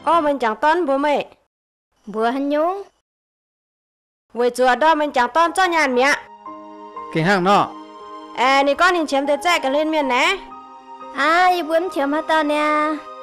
Orv, meih jangc dorn mbuox meih. Mbuox haaix nyungc? Weic zuqc ndorm meih jangc dorn zorqv nyaanh mi'aqv. Gengh hnangv nor. Aeqv, ninh gorngv ninh qiemx deix zaeqv ga'hlen mienh naaiv. Aav, yie mbuo mv qiemx haaix dauh niaa.